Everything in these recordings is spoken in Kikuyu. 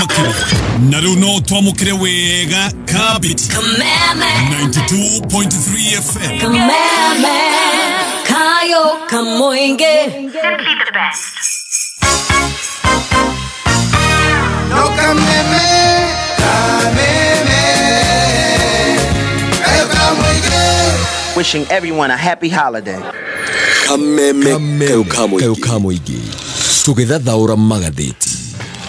Makĩria na rĩu no twamũkĩre wega Kabiti 92.3 FM. Kameme kayo kamoinge. Simply the best. No kameme, kameme, kayo kamoinge. Wishing everyone a happy holiday. Kameme kayo kamoinge. Tũgĩthathaũra magathĩti.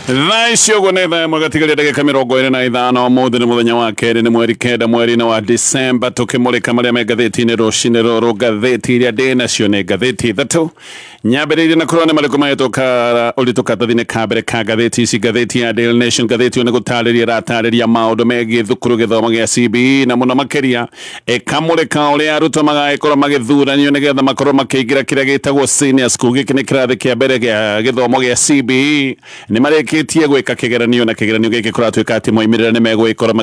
Thaa ici ũguo nĩ thaa ĩmwe gatigaria ndagĩka 25. Ũmũthĩ nĩ mũthenya wa kerĩ, nĩ mweri 9 mweri-inĩ wa Disemba, tũkĩmũrĩka marĩa me ngathĩti-inĩ rũcinĩ rũrũ. Ngathĩti iria ndĩ nacio nĩ ngathĩti ithatũ. Nyambĩrĩirie na kũrora nĩ marĩkũ mahĩtũka ũritũ karatathi-inĩ ka mbere ka ngathĩti ici. Ngathĩti ya Daily Nation, ngathĩti ĩyo nĩ gũtarĩria ĩratarĩria maũndũ megiĩ thukuru gĩthomo gĩa CBE, na mũno makĩria ĩkamũrĩka ũrĩa arutwo magagĩkorwo magĩthuranio nĩgetha makorwo makĩingĩra kĩrĩa gĩtagwo senior school. Gĩkĩ nĩ kĩrathi kĩa mbere gĩa gĩthomo gĩa CBE. Nĩ marĩkĩtie gwĩka kĩgeranio, na kĩgeranio gĩkĩ kũratuĩka atĩ moimĩrĩra nĩ megũgĩkorwo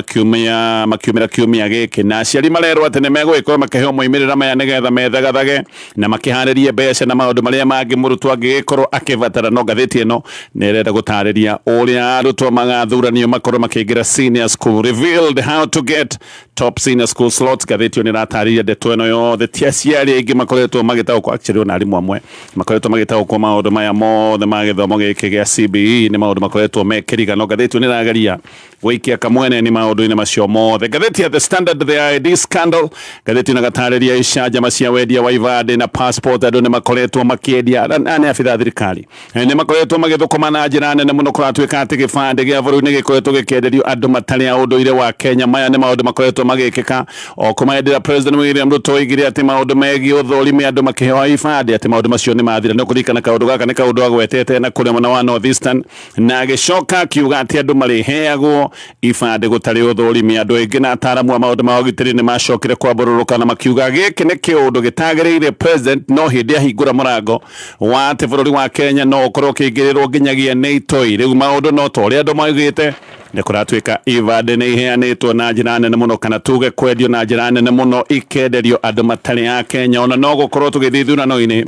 makiumĩra kiumia gĩkĩ, na aciari marerwo atĩ nĩ megũgĩkorwo makĩheo moimĩrĩra maya nĩgetha methagathage na makĩharĩrie mbeca na maũndũ marĩa mangĩ mũrutwo angĩgĩkorwo akĩbatara. No ngathĩti ĩno nĩ ĩrenda gũtarĩria ũrĩa arutwo magathuranio makorwo makĩingĩra senior school. Revealed how to get top senior school slots. Ngathĩti ĩyo nĩ ĩratarĩria ndeto ĩno yothe. Ti aciari aingĩ makoretwo magĩtaũkwo, actually ona arimũ amwe makoretwo magĩtaũkwo maũndũ maya mothe ma gĩthomo gĩkĩ gĩa CBE nĩ maũndũ makoretwo mekĩriga. No ngathĩti ĩyo nĩ ĩrageria gũikia kamwene nĩ maũndũ-inĩ macio mothe. Ngathĩti ya The Standard, the ID scandal, ngathĩti ĩno ĩgatarĩria icanjama cia wendia wa ibandĩ na passport. Andũ nĩ makoretwo makĩendia, nĩ abithaa thirikari nĩ makoretwo magĩthũkũma na njĩra nene mũno. Kũratuĩka atĩ gĩbandĩ gĩa bũrũri nĩ gĩkoretwo gĩkĩenderio andũ matarĩ a ũndũire wa Kenya. Maya nĩ maũndũ makoretwo magĩkĩka o kuma hĩndĩ ĩrĩa President William Ruto oigire atĩ maũndũ megiĩ ũthũrimi andũ makĩheo ibandĩ, atĩ maũndũ macio nĩ mathira. Nĩ ũkũririkana kaũndũ gaka nĩ kaũndũ agwetete na kũrĩa mwena wa North Eastern, na agĩcoka akiuga atĩ andũ marĩheagwo ibandĩ gũtarĩ ũthũrimi. Andũ aingĩ na ataaramu a maũndũ ma ũgitĩri nĩ macokire kwambũrũrũka na makiuga gĩkĩ nĩ kĩũndũ gĩtagĩrĩire president, no hĩndĩ ahingũra mũrango wa atĩ bũrũri wa Kenya no ũkorwo ũkĩingĩrĩrwo nginyagia nĩ itoi. Rĩu maũndũ no ta ũrĩa andũ maugĩte, nĩ kũratuĩka ibandĩ nĩ iheanĩtwo na njĩra nene mũno, kana tuge kwendio na njĩra nene mũno, ikenderio andũ matarĩ a Kenya. Ona no gũkorwo tũgĩthiĩ ithurano-inĩ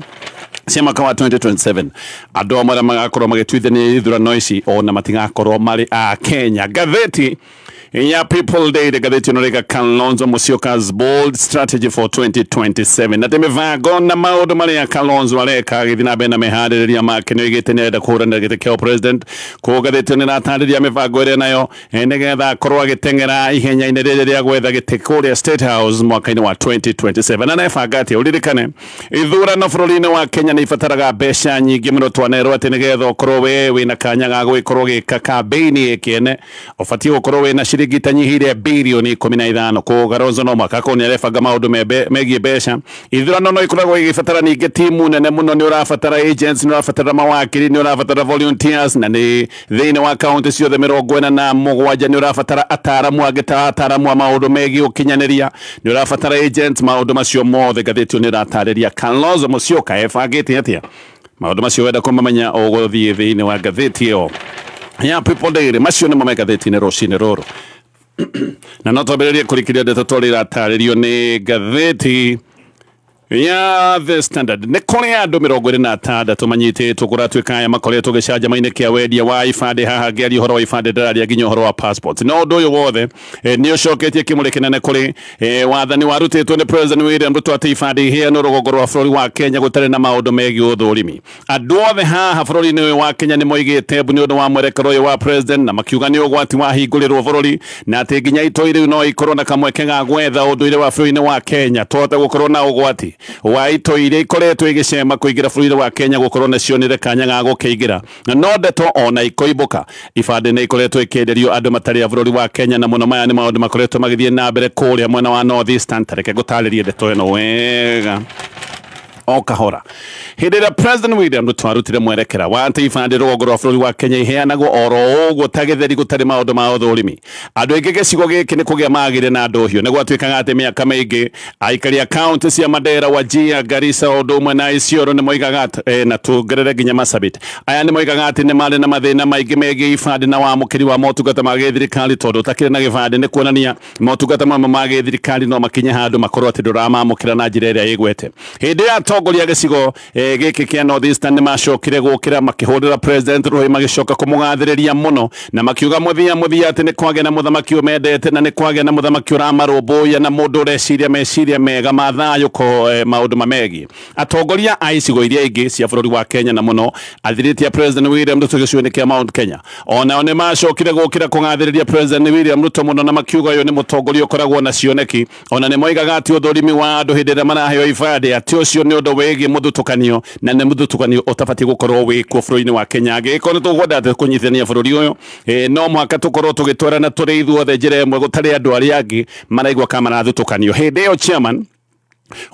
cia mwaka wa 2027, andũ amwe arĩa magakorwo magĩtuithania ithurano ici ona matigakorwo marĩ a Kenya. Ngathĩti ya People Daily, ngathĩti ĩno rĩga Kalonzo Musyoka's bold strategy for 2027, na mĩbango na maũndũ marĩa Kalonzo areka agĩthiĩ na mbere na meharĩrĩria make. Nĩ oigĩte nĩ arenda kũhũranĩra gĩtĩ kĩa president. Koguo ngathĩti ĩno nĩ ĩratarĩria mĩbango ĩrĩa nayo nĩgetha akorwo agĩteng'era ihenya-inĩ rĩrĩ rĩa gwetha gĩtĩ kũrĩa State House mwaka-inĩ wa 2027. Na nebanga atĩ ũririkane ithurano bũrũri-inĩ wa Kenya nĩ ibataraga mbeca nyingĩ mũno. Twanerwo atĩ nĩgetha ũkorwo we wĩna kanya ga gũgĩkorwo gĩka kambĩini ĩkĩene, ũbatiĩ gũkorwo wĩna ciringi itanyihĩire birioni 15. Koguo Kalonzo no mũhaka akorwo nĩ arebanga maũndũ megiĩ mbeca. Ithurano no ikoragwo igĩbatara ningĩ timu nene mũno. Nĩ ũrabatara agents, nĩ ũrabatara mawakiri, nĩ ũrabatara volunteers, na nĩ thĩinĩ wa kaunti ciothe 47 nĩ ũrabatara ataaramu angĩ ta ataaramu a maũndũ megiĩ ũkinyanĩria, nĩ ũrabatara agents. Maũndũ macio mothe ngathĩti ĩyo nĩ ĩratarĩria Kalonzo Musyoka ebangĩte atĩa maũndũ macio. Wenda kũmamenya ũgũthiĩ thĩinĩ wa ngathĩti ĩyo ya People Daily. Macio nĩmo me ngathĩti-inĩ rũcinĩ rũrũ, na no twambĩrĩrie kũrikĩria ndeto tondũ ĩratarĩrio nĩ ngathĩti ya The Standard. Nĩ kũrĩ andũ 26 manyitĩtwo, kũratuĩka aya makoretwo gĩcanjama-inĩ kĩa wendia wa ibandĩ. Haha ngĩaria ũhoro wa ibandĩ ndĩraria nginya ũhoro wa passport. No ũndũ ũyũ wothe nĩ ũcoketie kĩmũrĩ kĩnene kũrĩ wathani warutĩtwo nĩ President William Ruto atĩ ibandĩ iheanwo rũgongo rwa bũrũri wa Kenya gũtarĩ na maũndũ megiĩ ũthũrimi. Andũ othe haha bũrũri-inĩ ũyũ wa Kenya nĩ moigĩte mbu nĩ ũndũ wa mwerekero ũyũ wa president, na makiuga nĩ ũgwati wahingũrĩrwo bũrũri, na atĩ nginya itoi rĩu no ikorwo na kamweke ga gwetha ũndũire wa bũrũri-inĩ wa Kenya. Tũhote gũkorwo na ũgwati wa itoi iria ikoretwo igĩcema kũingĩra bũrũri wa Kenya gũkorwo nacio kanya ga gũkĩingĩra. No ndeto ona ikoimbũka, ibandĩ nĩ ikoretwo ikĩenderio andũ matarĩ a bũrũri wa Kenya, na mũno maya nĩ maũndũ makoretwo magĩthiĩ na mbere kũrĩa mwena wa North Eastern. Tareke ngũtarĩrie ndeto ĩno wega o kahora. Hĩndĩ ĩrĩa President William Ruto arutire mwerekera wa atĩ ibandĩ rũgongo rwa bũrũri wa Kenya iheanagwo oro ũguo ta gĩtheri gũtarĩ maũndũ ma ũthũrimi, andũ aingĩ gĩcigo gĩkĩ nĩ kũgĩa magire na ndũhiũ. Nĩ gwatuĩkaga atĩ mĩaka mĩingĩ aikari a kaunti cia Mandera, Wajir, Garissa ũndũ ũmwe na Isiolo nĩ moigaga na tuongerere nginya Marsabit, aya nĩ moigaga atĩ nĩ marĩ na mathĩna maingĩ megiĩ ibandĩ na wamũkĩri wa motungata ma gĩthirikari, tondũ ũtakĩrĩ na gĩbandĩ nĩ kuonania motungata mamwe ma gĩthirikari no makinye handũ makorwo atĩ ndũramamũkĩra na njĩra ĩrĩa ĩgwete. Hĩndĩ ya Atongoria gĩcigo gĩkĩ kĩa North Eastern nĩ macokire gũkĩra makĩhũrĩra President rũhĩ, magĩcoka kũmũgathĩrĩria mũno na makiuga mũthia mũthia atĩ nĩ kwagĩa na mũthamaki ũmendete na nĩ kwagĩa na mũthamaki ũramarũmbũiya na mũndũ ũreciria meciria mega ma thayũ ko maũndũ mamegiĩ. Atongoria a icigo iria ingĩ cia bũrũri wa Kenya na mũno athirĩtie President William Ruto gĩcigo-inĩ kĩa Mount Kenya onao nĩ macokire gũkĩra kũgathĩrĩria President William Ruto mũno na makiuga ũyũ nĩ mũtongoria ũkoragwo na cioneki. Ona nĩ moigaga atĩ ũthũrimi wa andũ hĩndĩ ĩrĩa maraheo ibandĩ atĩ ũcio nĩ ũndũ wĩgiĩ mũthutũkanio na nĩ mũthutũkanio ũtabatiĩ gũkorwo wĩkuo bũrũri-inĩ wa Kenya. Angĩgĩkorwo nĩ tũkwenda kũnyitithania bũrũri ũyũ, no mũhaka tũkorwo tũgĩtwarana tũrĩ ithuothe njĩra ĩmwe gũtarĩ andũ arĩa angĩ maraigua kama marathutũkanio. Hĩndĩ ĩyo chairman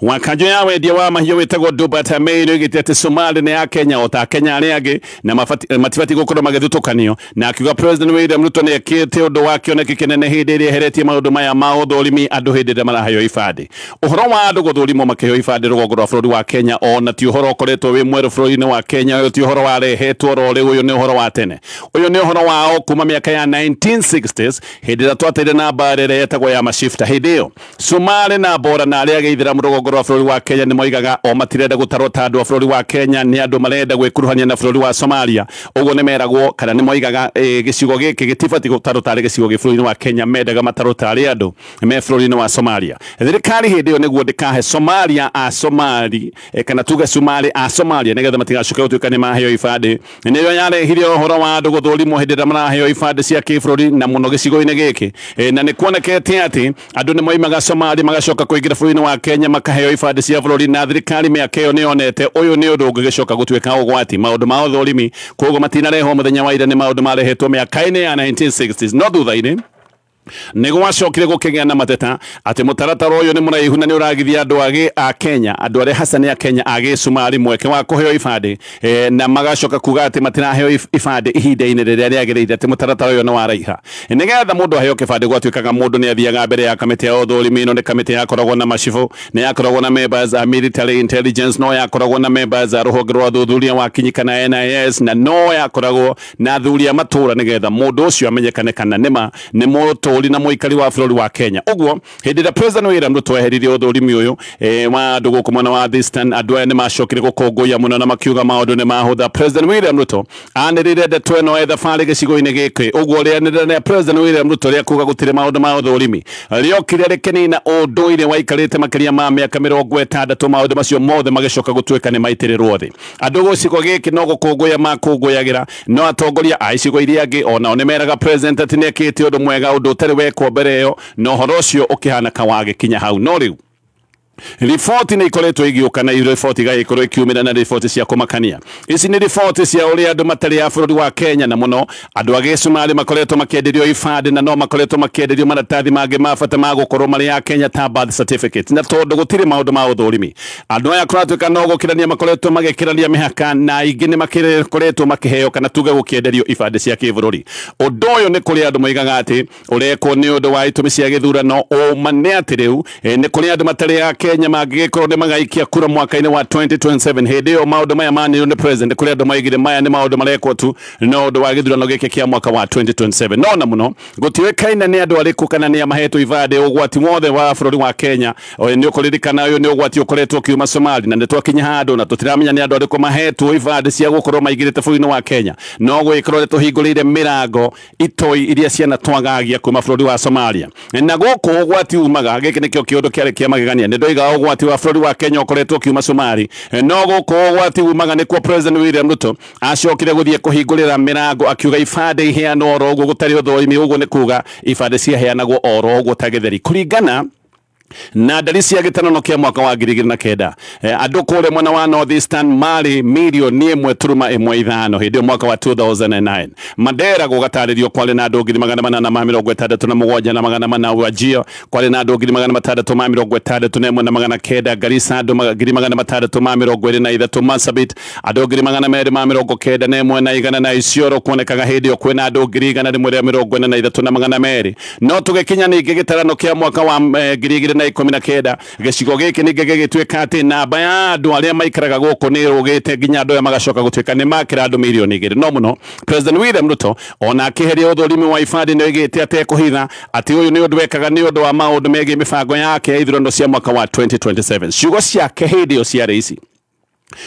wa kanjo ya wendia wa mahiũ wĩtagwo Dubat Ameir oigĩte atĩ Somalia nĩ ya Kenya o ta Kenya arĩa angĩ na matibatiĩ gũkorwo magĩthutũkanio, na akiuga President William Ruto nĩ ekĩte ũndũ wa kĩoneki kĩnene hĩndĩ ĩrĩa eheretie maũndũ maya ma ũthũrimi andũ hĩndĩ ĩrĩa maraheo ibandĩ. Ũhoro wa andũ gũthũrimwo makĩheo ibandĩ rũgongo rwa bũrũri wa Kenya ona ti ũhoro ũkoretwo wĩ mwerũ bũrũri-inĩ wa Kenya. Ũyũ ti ũhoro warehetwo oro rĩu, ũyũ nĩ ũhoro wa tene. Ũyũ nĩ ũhoro wao kuma mĩaka ya 1960s hĩndĩ ĩrĩa twateire na mbara ĩrĩa yetagwo ya mashifta. Hĩndĩ ĩyo Somalia na Bora na arĩa agĩithĩramu rũgongo rwa bũrũri wa Kenya nĩ moigaga o matirenda gũtarwo ta andũ a bũrũri wa Kenya, nĩ andũ marenda gwĩkuruhania na bũrũri wa Somalia. Ũguo nĩ meragwo kana nĩ moigaga gĩcigo gĩkĩ gĩtibatiĩ gũtarwo tarĩ gĩcigo gĩ bũrũri-inĩ wa Kenya, mendaga matarwo tarĩ andũ me bũrũri-inĩ wa Somalia. Thirikari hĩndĩ ĩyo nĩguo ndĩkahe Somalia a Somali kana tuge Somali a Somalia nĩgetha matigacoke gũtuĩka nĩ maheo ibandĩ. Nĩyo yarehire ũhoro wa andũ gũthũrimwo hĩndĩ ĩrĩa maraheo ibandĩ cia kĩbũrũri na mũno gĩcigo-inĩ gĩkĩ, na nĩ kuonekete atĩ andũ nĩ moimaga Somalia magacoka kũingĩra bũrũri-inĩ wa Kenya makaheo ibandĩ cia bũrũri, na thirikari mĩaka ĩyo nĩyonete ũyũ nĩ ũndũ ũngĩgĩcoka gũtuĩka ũgwati. Maũndũ ma ũthũrimi koguo matinarehwo mũthenya wa ira, nĩ maũndũ marehetwo mĩaka-inĩ ya 1960s. No thutha-inĩ nĩ gwacokire gũkĩgĩa na mateta atĩ mũtaratara ũyũ nĩ mũraihu na nĩ ũragithia andũ agĩ a Kenya, andũ arĩa hasa nĩ a Kenya a gĩcumari mweke wa kũheo ibandĩ, na magacoka kuga atĩ matiraheo ibandĩ ihinda-inĩ rĩrĩa rĩagĩrĩire, atĩ mũtaratara ũyũ nĩ waraiha. Nĩgetha mũndũ aheo kĩbandĩ gwatuĩkaga mũndũ nĩ athiaga mbere ya kamĩtĩ ya ũthũrimi. Ĩno nĩ kamĩtĩ yakoragwo na macibũ, nĩ yakoragwo na members a military intelligence, no yakoragwo na members a rũhonge rwa ũthuthuria wa kinyi kana NIS, na no yakoragwo na athuri a matũra nĩgetha mũndũ ũcio amenyekane kana nĩma nĩ mũtũri na mũikari wa bũrũri wa Kenya. Ũguo hĩndĩ ĩrĩa President William Ruto eheririe ũthũrimi ũyũ wa andũ gũkũ mwena wa Eastern, andũ aya nĩ macokire gũkũngũiya mũno na makiuga maũndũ nĩ mahũtha. President William Ruto anĩrĩire ndeto ĩno e thabarĩ gĩcigo-inĩ gĩkĩ. Ũguo rĩanĩrĩra rĩa President William Ruto rĩa kuga gũtirĩ maũndũ ma ũthũrimi rĩokire rĩkĩnina ũndũire waikarĩte makĩria ma mĩaka 60, maũndũ macio mothe magĩcoka gũtuĩka nĩ maitĩrĩrwo thĩ. Andũ gĩcigo gĩkĩ no gũkũngũiya makũngũyagĩra, no atongoria a icigo iria angĩ onao nĩ meraga President atĩ nĩ ekĩte ũndũ mwega, ũndũ ũtarĩ wekwo mbere ĩyo, na ũhoro ũcio ũkĩhana wagĩkinya hau. No rĩu riboti nĩ ikoretwo igĩũka na riboti igagĩkorwo ikiumĩra na riboti cia kũmakania. Ici nĩ riboti cia ũrĩa andũ matarĩ a bũrũri wa Kenya na mũno andũ a gĩcumarĩ makoretwo makĩenderio ibandĩ na no makoretwo makĩenderio maratathi mangĩ ma bata ma gũkorwo marĩ a Kenya ta birth certificate, na tondũ gũtirĩ maũndũ ma ũthũrimi andũ aya kũratuĩka no gũkĩrania makoretwo magĩkĩrania mĩhaka na aingĩ nĩ makoretwo makĩheo kana tuge gũkĩenderio ibandĩ cia kĩbũrũri. Ũndũ ũyũ nĩ kũrĩ andũ moigaga atĩ ũrekwo nĩ ũndũ wa itũmi cia gĩthurano. Ũma nĩ atĩ rĩu nĩ kũrĩ andũ matarĩ a Kenya mangĩgĩkorwo nĩ magaikia kura mwaka-inĩ wa 2027. Hĩndĩ ĩyo maũndũ maya manĩrĩirwo nĩ president, kũrĩ andũ maigire maya nĩ maũndũ marekwo tu no ũndũ wa gĩthurano gĩkĩ kĩa mwaka wa 2027. No na mũno gũtiũĩkaine nĩ andũ arĩkũ kana nĩ a mahetwo ibandĩ. Ũgwati wothe wa bũrũri wa Kenya nĩ ũkũririkana ũyũ nĩ ũgwati ũkoretwo ũkiuma Somalia, na nĩ twakinya handũ na tũtiramenya nĩ andũ arĩkũ mahetwo ibandĩ cia gũkorwo maingĩrĩte bũrũri-inĩ wa Kenya. No gwĩkorwo nĩ tũhingũrĩire mĩrango itoi iria ciana twagagia kuma bũrũri wa Somalia, na gũkũ ũgwati umaga. Gĩkĩ nĩkĩo kĩũndũ kĩarĩ kĩa magegania. Nĩ ndoiga ũgwati wa bũrũri wa Kenya ũkoretwo ũkiuma Somali, no gũkũ ũgwati umaga nĩkuo President William Ruto acokire gũthiĩ kũhingũrĩra mĩrango akiuga ibandĩ iheanwo oro ũguo gũtarĩ ũthũrimi. Ũguo nĩ kuga ibandĩ ciaheanagwo oro ũguo ta gĩtheri kũringana na ndari cia gĩtarano kĩa mwaka wa 2009. Andũ kũrĩa mwena wa North Eastern marĩ milioni 1.15 hĩndĩ ĩyo mwaka wa 2009. Mandera gũgatarĩrio kwarĩ na andũ 467 na 400, Wajir kwarĩ na andũ 661 na 900, Garissa andũ 623, Marsabit andũ 291 na 100, na Isiolo kuonekaga hĩndĩ ĩyo kwĩna andũ 143 na 200. No tũgĩkinya ningĩ gĩtarano kĩa mwaka wa 2019, gĩcigo gĩkĩ ningĩ gĩgĩtuĩka atĩ namba ya andũ arĩa maikaraga gũkũ nĩ ĩrũgĩte nginya andũ aya magacoka gũtuĩka nĩ makĩra andũ milioni 2. No mũno President William Ruto ona akĩheria ũthũrimi wa ibandĩ nĩ oigĩte atekũhitha atĩ ũyũ nĩ ũndũ wekaga nĩ ũndũ wa maũndũ megiĩ mĩbango yake ya ithurano cia mwaka wa 2027. Ciugo ciake hĩndĩ ĩyo ciarĩ ici: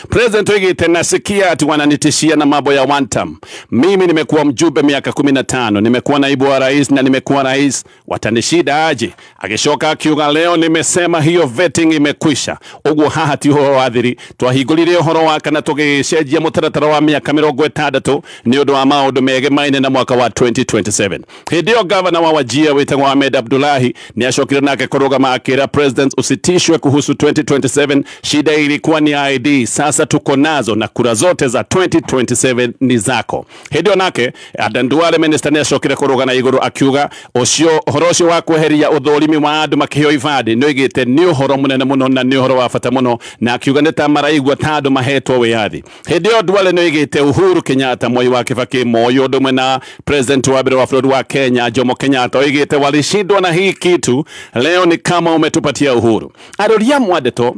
President oigite nasikia ati wananitishia na mambo ya one term. Mimi nimekuwa mjumbe miaka 15, nimekuwa naibu wa rais na nimekuwa rais, watanishida aje? Agishoka akiuga leo nimesema hiyo vetting imekwisha. Uguo haha ti uhoro wa thiri, twahingũrire uhoro wa kana tũgĩcenjia mũtaratara wa miaka 60 nĩ ũndũ wa maũndũ megemaine na mwaka wa 2027. Hĩndĩ ĩyo gavana wa Wajir wĩtagwo Ahmed Abdullahi nĩ acokire nake kũrũgama akĩra president usitishwe kuhusu 2027, shida ilikuwa ni ID, sasa tuko nazo na kura zote za 2027 ni zako. Hĩndĩ ĩyo nake Aden Duale minister nĩ acokire kũrũga na igũrũ akiuga ũcio ũhoro ũcio wa kweheria ũthũrimi wa andũ makĩheo ibandĩ nĩ oigĩte nĩ ũhoro mũnene mũno na nĩ ũhoro wa bata mũno, na akiuga nĩ ta maraigua ta andũ mahetwo wĩyathi. Hĩndĩ ĩyo Duale nĩ oigĩte Uhuru Kenyatta, Mwai wa Kibaki, Moi ũndũ ũmwe na president wa mbere wa bũrũri wa Kenya Jomo Kenyatta oigĩte walishindwa na hii kitu, leo ni kama umetupatia uhuru. Aroria mwandeto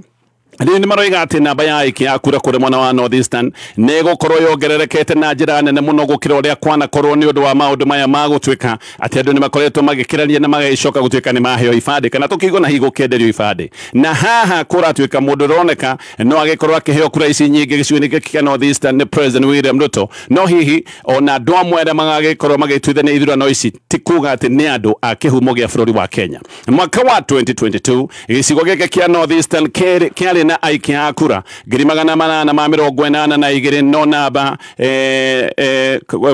rĩu nĩ maroiga atĩ namba ya aikia a kura kũrĩ mwena wa North Eastern nĩ ĩgũkorwo yongererekete na njĩra nene mũno gũkĩra ũrĩa kwanakorwo nĩ ũndũ wa maũndũ maya ma gũtuĩka atĩ andũ nĩ makoretwo magĩkĩrania na magagĩcoka gũtuĩka nĩ maheo ibandĩ kana tũkĩigua na hihi gũkĩenderio ibandĩ. Na haha kũratuĩka mũndũ ũroneka no agĩkorwo akĩheo kura ici nyingĩ gĩcigo-inĩ gĩkĩ kĩa North Eastern nĩ President William Ruto, no hihi ona andũ amwe arĩa magagĩkorwo magĩtuithania ithurano ici ti kuga atĩ nĩ andũ a kĩhumo gĩa bũrũri wa Kenya. Mwaka wa 2022 gĩcigo gĩkĩ kĩa North Eastern kĩarĩ na aikia a kura 882 no namba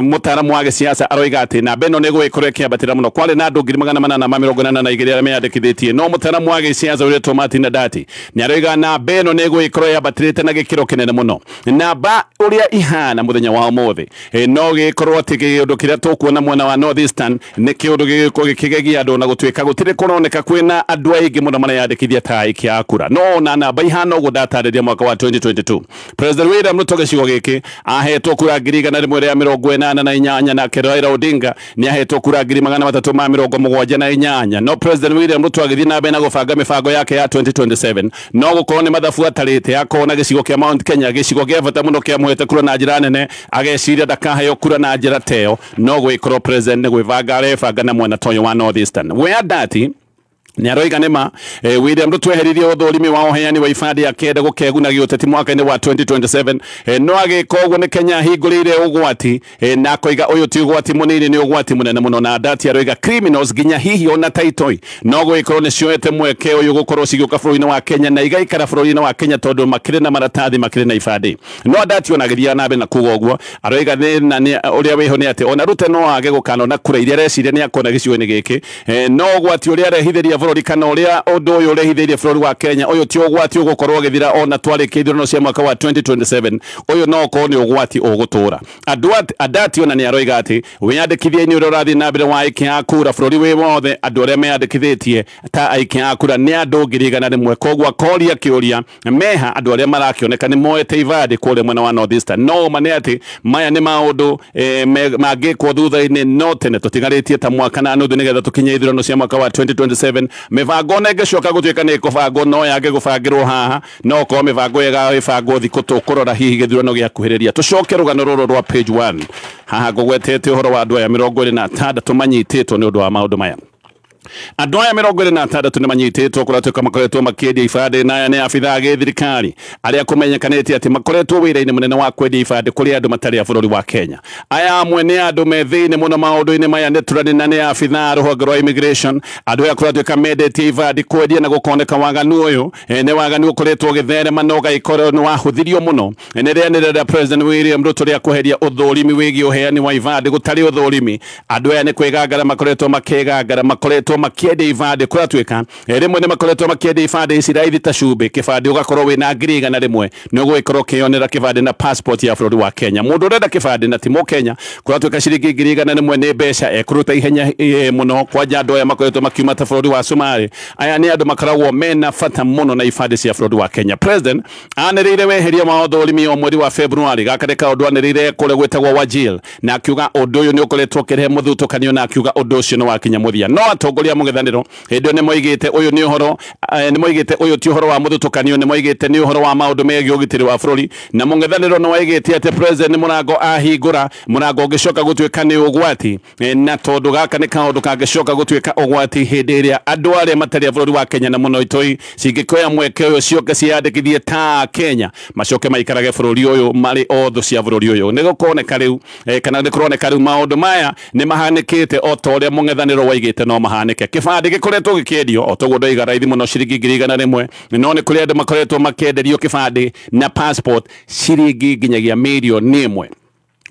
mũtaaramu wa gĩsiasa aroiga atĩ namba ĩno nĩ ĩgũgĩkorwo ĩkĩambatĩra mũno. Kwarĩ na andũ 882 arĩa meyandĩkithĩtie, no mũtaaramu wa gĩsiasa ũrĩtwo Martin Ndati nĩ aroiga namba ĩno nĩ ĩgũgĩkorwo yambatĩrĩte na gĩkĩro kĩnene mũno. Namba ũrĩa ihana mũthenya wa ũmũthĩ no gĩkorwo atĩ kĩũndũ kĩrĩa tũkuona mwena wa North Eastern nĩ kĩũndũ gĩgĩkorwo gĩkĩgegia andũ na gũtuĩka gũtirĩ kũroneka kwĩna andũ aingĩ mũno mareyandĩkithia ta aikia a kura, no ona namba ihana ũguo ndatarĩria mwaka wa 2022 President William Ruto gĩcigo gĩkĩ ahetwo kura 188 nake Raila Odinga nĩ ahetwo kura 378. No President William Ruto agĩthiĩ na mbere na gũbanga mĩbango yake ya 2027 no gũkorwo nĩ mathabu atarĩte akona gĩcigo kĩa Mount Kenya gĩcigo gĩa bata mũno kĩamũhete kura na njĩra nene, ageciria ndakaheo kura na njĩra teyo, no gwĩkorwo president nĩ gwĩbanga arebanga na mwena toyo wa North Eastern. We Ndati nĩ aroiga nĩma William Ruto eheririe ũthũrimi wa ũheani wa ibandĩ akĩenda gũkeguna gĩũteti mwaka-inĩ wa 2027, no agĩka ũguo nĩ Kenya ahingũrĩire ũgwati, na akoiga ũyũ ti ũgwati mũnini nĩ ũgwati mũnene mũno. Na Ndati aroiga criminals nginya hihi ona taitoi no gũgĩkorwo nĩ cioete mweke ũyũ gũkorwo cigĩũka bũrũri-inĩ wa Kenya na igaikara bũrũri-inĩ wa Kenya tondũ makĩrĩ na maratathi makĩrĩ na ibandĩ. No Ndati ona agĩthiaga na mbere na kuga ũguo aroiga thĩna nĩ ũrĩa wĩho nĩ atĩ ona Ruto no age gũkanona kura iria areciria nĩ akona gĩcigo-inĩ gĩkĩ, no ũgwati ũrĩa arehithĩria bũrũri kana ũrĩa ũndũ ũyũ ũrehithĩirie bũrũri wa Kenya ũyũ ti ũgwati ũgũkorwo ũgĩthira ona twarĩkia ithurano cia mwaka wa 2027, ũyũ no ũkorwo nĩ ũgwati ũgũtũra. Ndati ona nĩ aroiga atĩ wĩyandĩkithia-inĩ ũrĩa ũrathiĩ na mbere wa aikia a kura bũrũri wĩ wothe andũ arĩa meyandĩkithĩtie ta aikia a kura nĩ andũ 100,000, koguo akoria kĩũria meha andũ arĩa marakĩoneka nĩ moete ibandĩ kũrĩa mwena wa North Eastern. No ma nĩ atĩ maya nĩ maũndũ mangĩkwo thutha-inĩ, no tene tũtigarĩtie ta mwaka na nuthu nĩgetha tũkinye ithurano cia mwaka wa 2027. Mĩbango ona ĩngĩcoka gũtuĩka nĩ ĩkũbangwo no yage gũbangĩrwo haha, no korwo mĩbango ĩgagĩbangwo thikũ tũkũrora hihi gĩthurano gĩakuhĩrĩria. Tũcoke rũgano rũrũ rwa page 1 haha ngũgwetete ũhoro wa andũ aya 26 manyitĩtwo nĩ ũndũ wa maũndũ maya. Andũ aya 26 nĩ manyitĩtwo kũratuĩka makoretwo makĩendia ibandĩ, na aya nĩ abithaa a gĩthirikari arĩa kũmenyekanĩte atĩ makoretwo wĩra-inĩ mũnene wa kwendia ibandĩ kũrĩ andũ matarĩ a bũrũri wa Kenya. Aya amwe nĩ andũ me thĩinĩ mũno maũndũ-inĩ maya nĩ tũrani na nĩ abithaa a rũhonge rwa immigration. Andũ aya kũratuĩka mendetie ibandĩ kwendia na gũkoneka waganu ũyũ nĩ waganu ũkoretwo ũgĩtherema na ũgagĩkorwo nĩ wahũthirio mũno nĩ rĩanĩrĩra rĩa President William Ruto rĩa kweheria ũthũrimi wĩgiĩ ũheani wa ibandĩ gũtarĩ ũthũrimi. Andũ aya nĩ kwĩgangara makoretwo makĩgangara, makoretwo makĩendia ibandĩ kũratuĩka rĩmwe nĩ makoretwo makĩendia ibandĩ ici raithi ta cumbĩ, kĩbandĩ ũgakorwo wĩna 100,000 nĩ ũgũgĩkorwo ũkĩyonera kĩbandĩ na passport ya bũrũri wa Kenya. Mũndũ ũrenda kĩbandĩ na ti mũkenya kũratuĩka ciringi 100,000 nĩ mbeca ekũruta ihenya mũno, kwanja andũ aya makoretwo makiuma ta bũrũri wa Somalia. Aya nĩ andũ makoragwo mena bata mũno na ibandĩ cia bũrũri wa Kenya. President anĩrĩire weheria wa ũthũrimi o mweri wa February, gaka nĩ kaũndũ anĩrĩire kũrĩa gwĩtagwo Wajir, na akiuga ũndũ ũyũ nĩ ũkoretwo ũkĩrehe mũthutũkanio, na akiuga ũndũ ũcio nĩ wakinya mũthia. No atongoria Atongoria mũng'ethanĩro hĩndĩ ĩyo nĩ moigĩte ũyũ nĩ ũhoro, nĩ moigĩte ũyũ ti ũhoro wa mũthutũkanio, nĩ moigĩte nĩ ũhoro wa maũndũ megiĩ ũgitĩri wa bũrũri. Na mũng'ethanĩro nĩ waigĩte atĩ president mũrango ahingũra mũrango ũngĩcoka gũtuĩka nĩ ũgwati, na tondũ gaka nĩ kaũndũ kangĩcoka gũtuĩka ũgwati hĩndĩ ĩrĩa andũ arĩa matarĩ a bũrũri wa Kenya na mũno itoi cingĩkoya mweke ũyũ cioke ciandĩkithie ta Kenya macoke maikarage bũrũri ũyũ marĩ o thũ cia bũrũri ũyũ. Nĩ gũkoneka rĩu, kana nĩ kũroneka rĩu maũndũ maya nĩ mahanĩkĩte o ta ũrĩa mũng'ethanĩro waigĩte no mahanĩke. Kĩbandĩ gĩkoretwo gĩkĩendio o toguo ndoiga raithi mũno ciringi 100,000, no nĩ kũrĩ andũ makoretwo makĩenderio kĩbandĩ na passport ciringi nginyagia 1,000,000.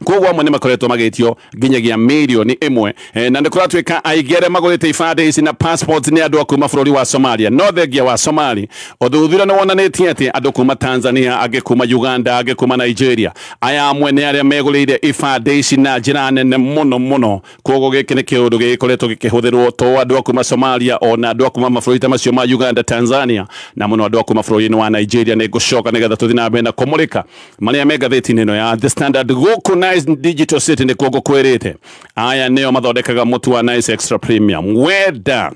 Koguo amwe nĩ makoretwo magĩtio nginyagia 1,000,000, na nĩ kũratuĩka aingĩ arĩa magũrĩte ibandĩ ici na passports nĩ andũ a kuma bũrũri wa Somalia. No thengia wa Somali, ũthuthuria nĩ wonanĩtie atĩ andũ kuma Tanzania, angĩ kuma Uganda, angĩ kuma Nigeria, aya amwe nĩ arĩa megũrĩire ibandĩ ici na njĩra nene mũno mũno. Koguo gĩkĩ nĩ kĩũndũ gĩkoretwo gĩkĩhũthĩrwo to andũ a kuma Somalia, ona andũ a kuma mabũrũri ta macio ma Uganda, Tanzania, na mũno andũ a kuma bũrũri-inĩ wa Nigeria. Nĩ ngũcoka nĩgetha tũthiĩ na mbere na kũmũrĩka marĩa me ngathĩti-inĩ ĩno ya The Standard. Gũkũ Nice Digital City nĩ kuo ngũkwĩrĩte aya nĩo mathondekaga mũtu wa Nice Extra Premium. Wenda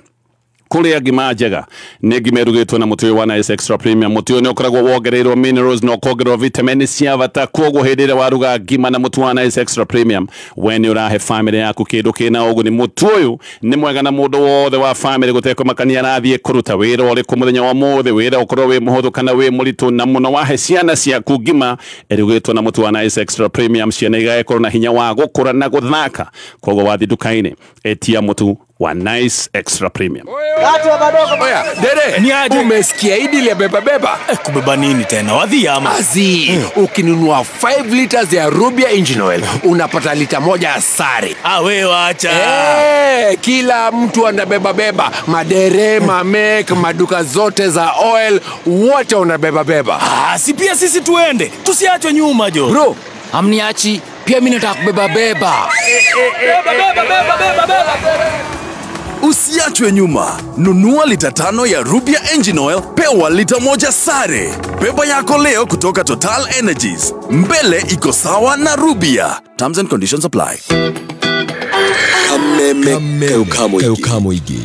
kũrĩa ngima njega nĩ ngima ĩrugĩtwo na mũtu ũyũ wa Nice Extra Premium. Mũtu ũyũ nĩ ũkoragwo wongereirwo minerals na ũkongererwo vitamin cia bata. Koguo hĩndĩ ĩrĩa waruga ngima na mũtu wa Nice Extra Premium, we nĩ ũrahe famĩlĩ yaku kĩndũ kĩna ũguni. Mũtu ũyũ nĩ mwega na mũndũ wothe wa famĩlĩ gũtekũmakania arathiĩ kũruta wĩra ũrĩkũ mũthenya wa mũthĩ, wĩra ũkorwo wĩ mũhũthũ kana wĩ mũritũ, na mũno wahe ciana ciaku ngima ĩrugĩtwo na mũtu wa Nice Extra Premium, ciana igagĩkorwo na hinya wa gũkũra na gũthaka. Koguo wathiĩ nduka-inĩ etia mũtu wa Nice Extra Premium. Oya, dere, umesikia hii ya beba beba? Kubeba nini tena? Wadhi ama? Azi, ukinunua 5 liters ya Rubia Engine Oil, unapata lita 1 sare. Ah, we wacha. Kila mtu anabeba beba. Madere, mamek, maduka zote za oil, wote wanabeba beba. Ah, si pia sisi tuende. Tusiachwe nyuma jo. Bro, amniachi, pia mimi nataka kubeba beba. Beba beba beba beba beba. Usiachwe nyuma. Nunua lita 5 ya Rubia Engine Oil, pewa lita 1 sare. Beba yako leo kutoka Total Energies. Mbele iko sawa na Rubia. Terms and conditions apply. Kameme kaukamuigi.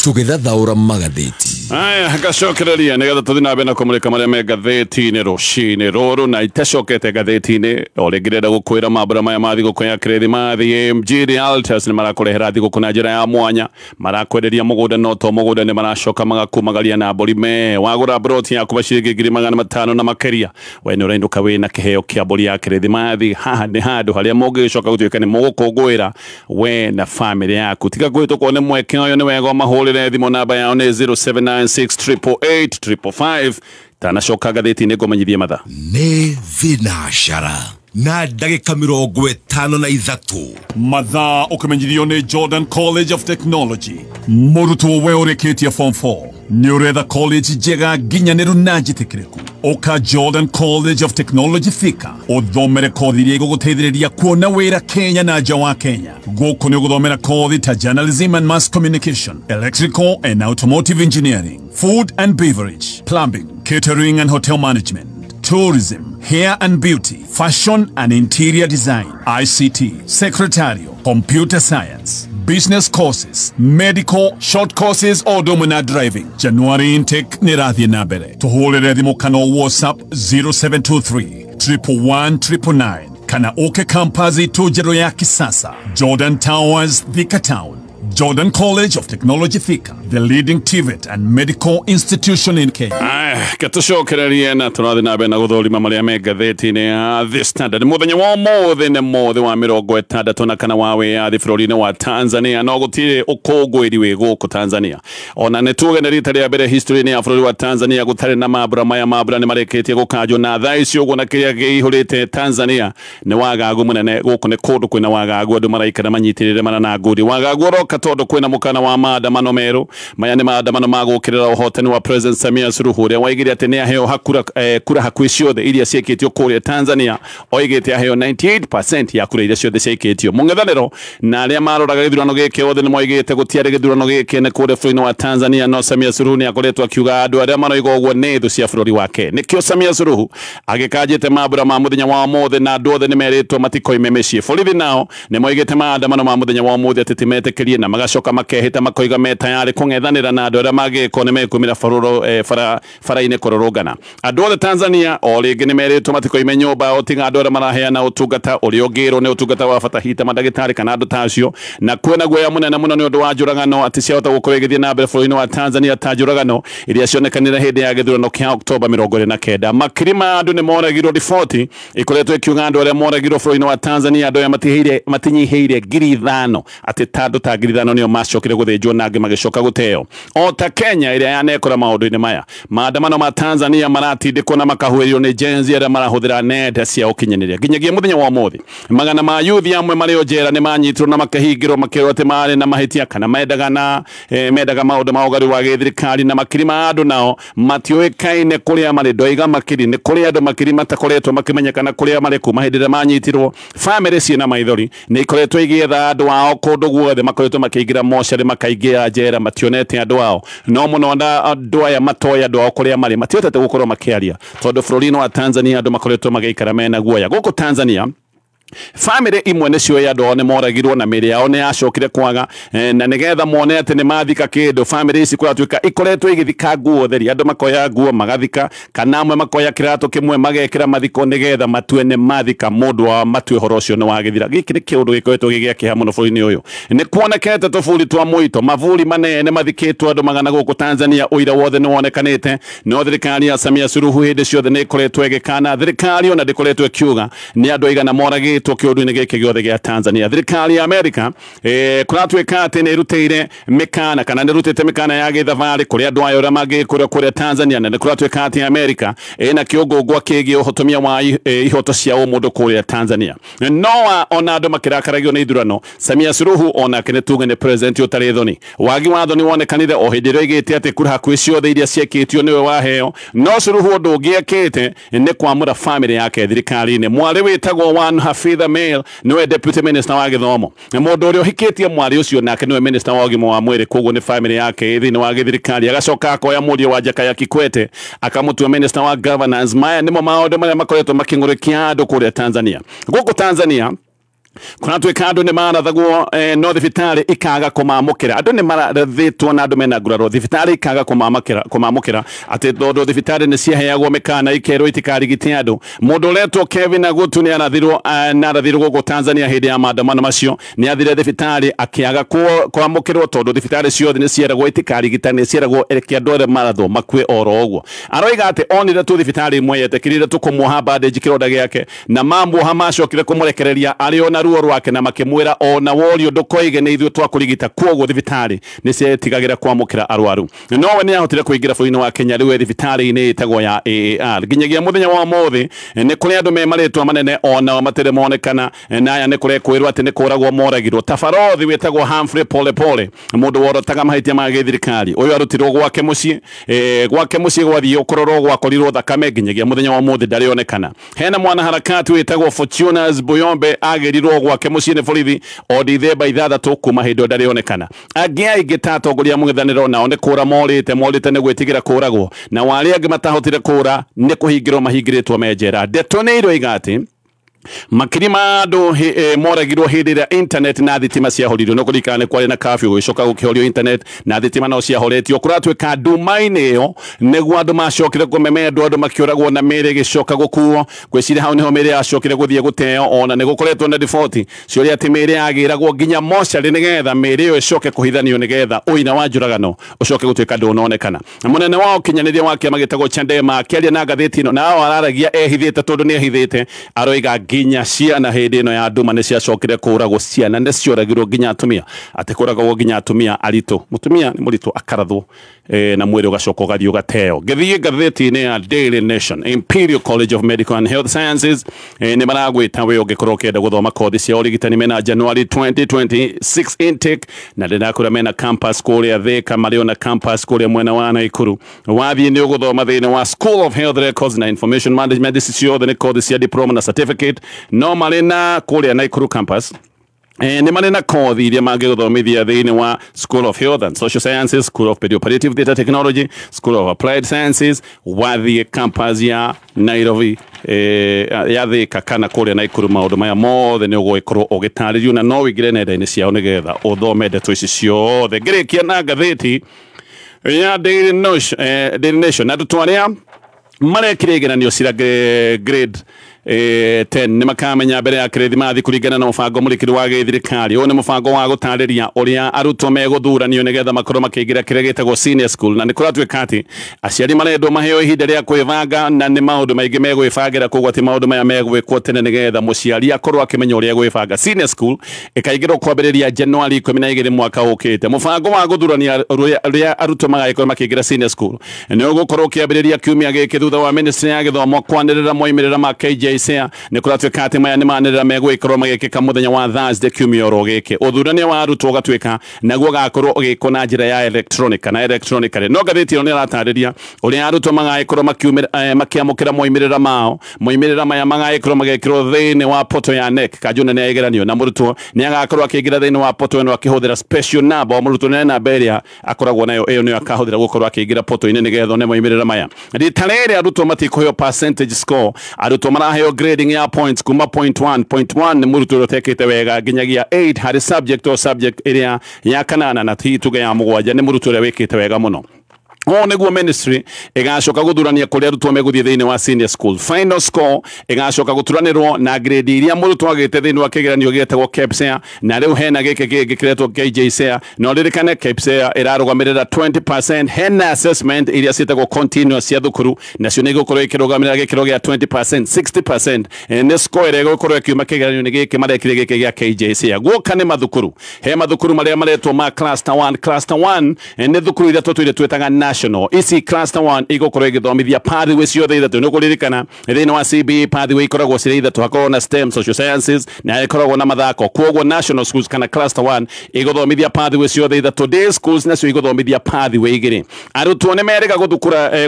Tugithathaura magatheti. Aya, gacokereria nĩgetha tũthiĩ na mbere na kũmũrĩka marĩa me ngathĩti-inĩ rũcinĩ rũrũ. Na itacokete ngathĩti-inĩ o rĩngĩ ndĩrenda gũkwĩra mambura maya ma thigũkũ ya Kĩrĩthimathi, AMG Realtors nĩ marakũrehera thigũkũ na njĩra ya mwanya. Marakwenderia mũgũnda, no to mũgũnda, nĩ maracoka magakumagaria na mbũri me. Wagũra broti yaku ciringi 500,000 na makĩria, we nĩ ũrainũka wĩna kĩheo kĩa mbũri ya Kĩrĩthimathi. Haha nĩ handũ harĩa mũngĩgĩcoka gũtuĩka nĩ mũgũkũngũĩra we na famĩlĩ yaku. Tiga gwĩtũkwo nĩ mweke ũyũ, nĩ wega ũmahũrĩre thimũ. Namba yao nĩ 0796 888 555. Tanacoka ngathĩti-inĩ ngũmenyithie mathaa. Nĩ thinacara na ndagĩka 53. Mathaa ũkĩmenyithio nĩ Jordan College of Technology. Mũrutwo we ũrĩkĩtie form 4 nĩ ũretha college njega nginyanĩru na njĩtĩkĩrĩku. Ũka Jordan College of Technology Thika ũthomere kothi iria igũgũteithĩrĩria kuona wĩra Kenya na nja wa Kenya. Gũkũ nĩ ũgũthomera kothi ta journalism and mass communication, electrical and automotive engineering, food and beverage, plumbing, catering and hotel management, tourism, hair and beauty, fashion and interior design, ICT, secretarial, computer science, business courses, medical, short courses or domina driving. January intake nĩ ĩrathiĩ na mbere. Tũhũrĩre thimũ kana WhatsApp 0723 111 999 kana uke campus itũ njerũ ya kisasa, Jordan Towers, Thika Town. Jordan College of Technology Thika, the leading TVET and medical institution in Kenya. Gatucokererie na tũrathiĩ na mbere na gũthũrima marĩa me ngathĩti-inĩ ya The Standard. Mũthenya wa ũmũthĩ nĩ mũthĩ wa 64 wa wĩyathi bũrũri-inĩ wa Tanzania, no gũtirĩ ũkũngũĩri wĩ gũkũ Tanzania. Ona nĩ tuge nĩ rita rĩa mbere history-inĩ ya bũrũri wa Tanzania gũtarĩ na mambura maya. Mambura nĩ marĩkĩtie gũkanjwo na thaa ici ũguo, na kĩrĩa kĩihũrĩte Tanzania nĩ wagagu mũnene. Gũkũ nĩ kũndũ kwĩna wagagu, andũ maraikara manyitĩrĩre mana na ngũri. Wagagu ũroka tondũ kwĩna mũkana wa maandamano merũ. Maya nĩ maandamano ma gũkĩrĩra ũhotani wa President Samia Suluhu ũrĩa waigire atĩ nĩ aheo kura hakuhĩ ciothe iria ciĩkĩtio kũrĩa Tanzania. Oigĩte aheo 98% ya kura iria ciothe ciĩkĩtio. Mũng'ethanĩro na arĩa maroraga gĩthurano gĩkĩ othe nĩ moigĩte gũtiarĩ gĩthurano gĩkĩ nĩ kũrĩa bũrũri-inĩ wa Tanzania, no Samia Suluhu nĩ akoretwo akiuga andũ arĩa maroiga ũguo nĩ thũ cia bũrũri wake. Nĩkĩo Samia Suluhu agĩkanjĩte mambura ma mũthenya wa ũmũthĩ na andũ othe nĩ merĩtwo matikoime mĩciĩ. Borithi nao nĩ moigĩte maandamano ma mũthenya wa ũmũthĩ atĩ ti metĩkĩrie makĩarie na magacoka makehĩta makoiga me tayarĩ kũng'ethanĩra na andũ arĩa mangĩkorwo nĩ mekumĩra bara-inĩ kũrũrũngana. Andũ othe Tanzania o rĩngĩ nĩ merĩtwo matikoime nyũmba o tiga andũ arĩa maraheana ũtungata ũrĩa ũngĩrwo nĩ ũtungata wa bata hita mandagĩtarĩ kana andũ ta acio, na kwĩna guoya mũnene mũno nĩ ũndũ wa njũragano atĩ ciahota gũkorwo igĩthiĩ na mbere bũrũri-inĩ wa Tanzania ta njũragano iria cionekanire hĩndĩ ya gĩthurano kĩa Oktoba 29. Makiri ma andũ nĩ moragirwo, riboti ikoretwo ikiuga andũ arĩa moragirwo bũrũri-inĩ wa Tanzania andũ aya matinyihĩire 5,000, atĩ ta andũ ta 5,000 nĩo macokire gũthĩnjwo na angĩ magĩcoka gũteo. O ta Kenya ĩrĩa yanekora maũndũ-inĩ maya, maandamano ma Tanzania maratindĩkwo na makahuĩrio nĩ Gen Z arĩa marahũthĩra nenda cia ũkinyanĩria. Nginyagia mũthenya wa ũmũthĩ magana ma yuthi amwe marĩ o njera nĩ manyitirwo na makahingĩrwo makĩrwo atĩ marĩ na mahĩtia kana mendaga na mendaga maũndũ ma ũgarũri wa gĩthirikari, na makiri ma andũ nao matiũĩkaine kũrĩa marĩ. Ndoiga makiri, nĩ kũrĩ andũ makiri matakoretwo makĩmenyekana kũrĩa marĩ kuma hĩndĩ ĩrĩa manyitirwo. Bamĩrĩ ciĩna maithori nĩ ikoretwo igĩetha andũ ao kũndũ guothe, makoretwo makĩingĩra mocarĩ makaingĩra njera mationete andũ ao, no mũno andũ aya matoĩ andũ ao kũrĩa marĩ matihotete gũkorwo makĩaria tondũ bũrũri-inĩ wa Tanzania andũ makoretwo magĩikara mena guoya. Gũkũ Tanzania famĩlĩ imwe nĩ cioĩ andũ ao nĩ moragirwo na mĩĩrĩ yao nĩ yacokire kwaga, na nĩgetha mone atĩ nĩ mathika kĩndũ famĩlĩ ici kũratuĩka ikoretwo igĩthika nguo theri, andũ makoya nguo magathika kana amwe makoya kĩratũ kĩmwe magekĩra mathiko nĩgetha matue nĩ mathika mũndũ wao, matue ũhoro ũcio nĩ wagĩthira. Gĩkĩ nĩ kĩũndũ gĩkoretwo gĩ gĩa kĩeha mũno bũrũri-inĩ ũyũ. Nĩ kuonekete tũburi twa mũito, maburi manene mathikĩtwo andũ magana gũkũ Tanzania, ũira wothe nĩ wonekanĩte. No thirikari ya Samia Suluhu hĩndĩ ciothe nĩ ĩkoretwo ĩgĩkana, thirikari ona ndĩkoretwo ĩkiuga nĩ andũ aigana moragĩtwo kĩũndũ-inĩ gĩkĩ gĩothe gĩa Tanzania. Thirikari ya Amerika kũratuĩka atĩ nĩ ĩrutĩire mĩkana kana nĩ ĩrutĩte mĩkana ya gĩthabarĩ kũrĩ andũ ayo arĩa mangĩkũrĩa kũrĩa Tanzania, na nĩ kũratuĩka atĩ Amerika ĩna kĩũngũngwa kĩgiĩ ũhotomia wa ihoto cia ũmũndũ kũrĩa Tanzania. No ona andũ makĩrakaragio nĩ ithurano, Samia Suluhu onake nĩ tuge nĩ president ũtarĩ thoni. Wagi wa thoni wonekanire o hĩndĩ ĩrĩa oigĩte atĩ kura hakuhĩ ciothe iria ciekĩtio nĩwe waheo, no Suluhu ũndũ ũngĩ ekĩte nĩ kwamũra famĩlĩ yake thirikari-inĩ. Mwarĩ wĩtagwo Wan Hafidh Ameir niwe deputy minister wa gĩthomo, na mũndũ ũrĩa ũhikĩtie mwarĩ ũcio nake niwe minister wa ũgima wa mwĩrĩ, koguo nĩ famĩlĩ yake thĩinĩ wa gĩthirikari. Agacoka akoya mũriũ wa Jakaya Kikwete akamũtua minister wa governance. Maya nĩmo maũndũ marĩa makoretwo makĩng'ũrĩkia andũ kũrĩa Tanzania. Gũkũ Tanzania kũratuĩka andũ nĩ marathagwo, no thibitarĩ ikaga kũmamũkĩra. Andũ nĩ marathĩtwo na andũ mena nguraro, thibitarĩ ikaga kũmamũkĩra atĩ tondũ thibitarĩ nĩ ciaheagwo mĩkana ikerwo itikarigite andũ. Mũndũ ũretwo Kevin Agutu nĩ arathirwo na arathirwo gũkũ Tanzania hĩndĩ ya maandamano macio, nĩ athire thibitarĩ akĩaga kwamũkĩrwo tondũ thibitarĩ ciothe nĩ cieragwo itikarigita, nĩ cieragwo reke andũ arĩa marathwo makue oro ũguo. Aroiga atĩ onire tu thibitarĩ ĩmwe yetĩkĩrire tu kũmuoha bandage kĩronda gĩake, na mamuoha macokire kũmũrekereria arĩ ona ruo rwake na makĩmwĩra ona worio ndũkoige nĩ ithuĩ twakũrigita. Koguo thibitarĩ nĩ cietigagira kwamũkĩra arwaru. No we nĩ ahotire kũingĩra bũrũri-inĩ wa Kenya rĩu e thibitarĩ-inĩ ĩtagwo ya AAR. Nginyagia mũthenya wa ũmũthĩ nĩ kũrĩ andũ me marĩtwa manene onao matirĩ monekana, na aya nĩ kũrekwĩrwo atĩ nĩ kũragwo moragirwo. Ta barothi wĩtagwo Humphrey Polepole, mũndũ worotaga mahĩtia ma gĩthirikari, ũyũ arutirwo gwake mũciĩ, gwake mũciĩ gwathiĩ kũrorwo gwakorirwo thakame, nginyagia mũthenya wa ũmũthĩ ndarĩ onekana. Hena mwanaharakati wĩtagwo Fortunas Buyombe agĩrirwo gwake mũciĩ nĩ borithi o Dithemba 6 kuma hĩndĩ ĩyo ndarĩ onekana. Angĩ aingĩ ta atongoria mũng'ethanĩro nao nĩ kũra morĩte nĩ gwĩtigĩra kũragwo, na arĩa angĩ matahotire kũra nĩ kũhingĩrwo mahingĩrĩtwo me njera. Ndeto nĩ iroiga atĩ makiri ma andũ moragirwo hĩndĩ ĩrĩa internet na thitima ciahoririo. No kũririkana nĩ kwarĩ na curfew gũgĩcoka gũkĩhorio internet na thitima no ciahoretio. Kũratuĩka nduma-inĩ ĩyo nĩguo andũ macokire kũmemendwo, andũ makĩũragwo na mĩĩrĩ ĩgĩcoka gũkuo. Ngwĩciria hau nĩho mĩĩrĩ yacokire gũthiĩ gũteo, ona nĩ gũkoretwo na riboti ciũria atĩ mĩĩrĩ yagĩragwo nginya mocarĩ nĩgetha mĩĩrĩ ĩyo ĩcoke kũhithanio nĩgetha ũina wa njũragano ũcoke gũtuĩka ndũnonekana. Mũnene wa ũkinyanĩria wa kĩama gĩtagwo Chadema akĩaria na ngathĩti ĩno, nao araragia ehithĩte tondũ nĩ ehithĩte, aroiga nginya ciana hĩndĩ ĩno ya nduma nĩ ciacokire kũragwo, ciana nĩ cioragirwo nginya atumia, atĩ kũragwo nginya atumia aritũ, mũtumia nĩ mũritũ akarathwo na mwĩrĩ ũgacoka ũgathiĩ ũgateo. Ngĩthiĩ ngathĩti-inĩ ya Daily Nation, Imperial College of Medical and Health Sciences nĩ maragwĩta we ũngĩkorwo ũkĩenda gũthoma kothi cia ũrigitani mena January 2026 intake, na ndĩrakũra mena campus kũrĩa Thika, marĩ ona campus kũrĩa mwena wa Naikuru. Wathiĩ nĩ ũgũthoma thĩinĩ wa School of Health Records na Information Management, ici ciothe nĩ kothi cia diploma na certificate, no marĩ na kũrĩa Naikuru campus. Nĩ marĩ na kothi iria mangĩgũthomithia thĩinĩ wa School of Health and Social Sciences, School of Perioperative Data Technology, School of Applied Sciences, wathiĩ campus ya Nairobi, ya Thika kana kũrĩa Naikuru. Maũndũ maya mothe nĩ ũgũgĩkorwo ũgĩtarĩrio na no wĩingĩre nenda-inĩ ciao nĩgetha ũthome ndeto ici ciothe. Ngĩrĩkia na ngathĩti ya Daily Nation, Daily Nation, arutwo arĩa marekire igeranio cia grade 10 nĩ makamenya mbere ya Kirithimathi kũringana na mũbango mũrikĩru wa gĩthirikari. Ũyũ nĩ mũbango wa gũtarĩria ũrĩa arutwo megũthuranio nĩgetha makorwo makĩingĩra kĩrĩa gĩtagwo senior school, na nĩ kũratuĩka atĩ aciari marendwo maheo ihinda rĩa kwĩbanga, na nĩ maũndũ maingĩ megwĩbangĩra, koguo atĩ maũndũ maya megwĩkwo tene nĩgetha mũciari akorwo akĩmenya ũrĩa egwĩbanga. Senior school ĩkaingĩrwo kwambĩrĩria Januari 12 mwaka ũkĩte. Mũbango wa gũthurania ũrĩa arutwo magagĩkorwo makĩingĩra senior school nĩ ũgũkorwo ũkĩambĩrĩria kiumia gĩkĩ thutha wa ministry ya gĩthomo kwanĩrĩra moimĩrĩra ma KJSEA. Nĩ kũratuĩka atĩ maya nĩ manĩrĩra megwĩkorwo magĩkĩka mũthenya wa Thursday kiumia oro gĩkĩ. Ũthurania wa arutwo ũgatuĩka naguo ũgakorwo ũgĩkwo na njĩra ya electronic kana electronically. No ngathĩti ĩno nĩ ĩratarĩria ũrĩa arutwo magagĩkorwo makĩamũkĩra moimĩrĩra mao. Moimĩrĩra maya magagĩkorwo magĩkĩrwo thĩinĩ wa portal ya KNEC, kanjũ nene ya igeranio, na mũrutwo nĩ agakorwo akĩingĩra thĩinĩ wa portal ĩno akĩhũthĩra special number. O mũrutwo nĩ namba ĩrĩa akoragwo nayo, ĩyo nĩyo akahũthĩra gũkorwo akĩingĩra portal-inĩ nĩgetha one moimĩrĩra maya. Rita rĩrĩ arutwo matikũheo percentage score, arutwo maraheo grading ya points kuma point 1, point 1 nĩ mũrutwo ũrĩa ũtekĩte wega nginyagia 8 harĩ subject o subject ĩrĩa ya kanana, na ti tuge ya mũgwanja nĩ mũrutwo ũrĩa wĩkĩte wega mũno. Ũũ nĩguo ministry ĩgacoka gũthurania kũrĩa arutwo megũthiĩ thĩinĩ wa senior school. Final score ĩgacoka gũturanĩrwo na grade iria mũrutwo agĩte thĩinĩ wa kĩgeranio gĩetagwo KPSEA, na rĩu hena gĩkĩ kĩngĩ kĩretwo KJSEA. Na ũririkane KPSEA ĩrarũgamĩrĩra 20%. Hena assessment iria ciĩtagwo continuous cia thukuru, nacio nĩ igũkorwo ikĩrũgamĩrĩra gĩkĩro gĩa 20%. 60% nĩ score ĩrĩa ĩgũkorwo ĩkiuma kĩgeranio-inĩ gĩkĩ marekire gĩkĩ gĩa KJSEA. Guoka nĩ mathukuru, he mathukuru marĩa maretwo ma cluster 1. Cluster 1 nĩ thukuru iria tũtũire twĩtaga national. Ici cluster 1 igũkorwo igĩthomithia pathway ciothe ithatũ. Nĩ ũkũririkana thĩinĩ wa CBE pathway ikoragwo cirĩ ithatũ, hakoragwo na STEM, social sciences, na ĩkoragwo na mathako. Koguo national schools kana cluster 1 igũthomithia pathway ciothe ithatũ. Day schools nacio igũthomithia pathway igĩrĩ. Arutwo nĩ merĩga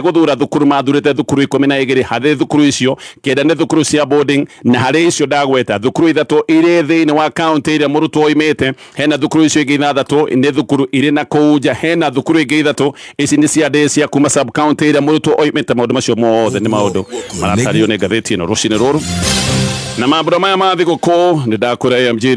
gũthura thukuru, mathurĩte thukuru 12. Harĩ thukuru icio 9 nĩ thukuru cia boarding, na harĩ icio ndagweta thukuru ithatũ irĩ thĩinĩ wa county ĩrĩa mũrutwo oimĩte. Hena thukuru icio ingĩ ithathatũ nĩ thukuru irĩ na kũu nja, hena thukuru ingĩ ithatũ ici nĩ cia day cia kuma sub county ĩrĩa mũrutwo oimĩte. Maũndũ macio mothe nĩ maũndũ maratarĩrio nĩ ngathĩti ĩno rũcinĩ rũrũ. Na mambura maya ma thigũkũ nĩ ndakwĩra AMG.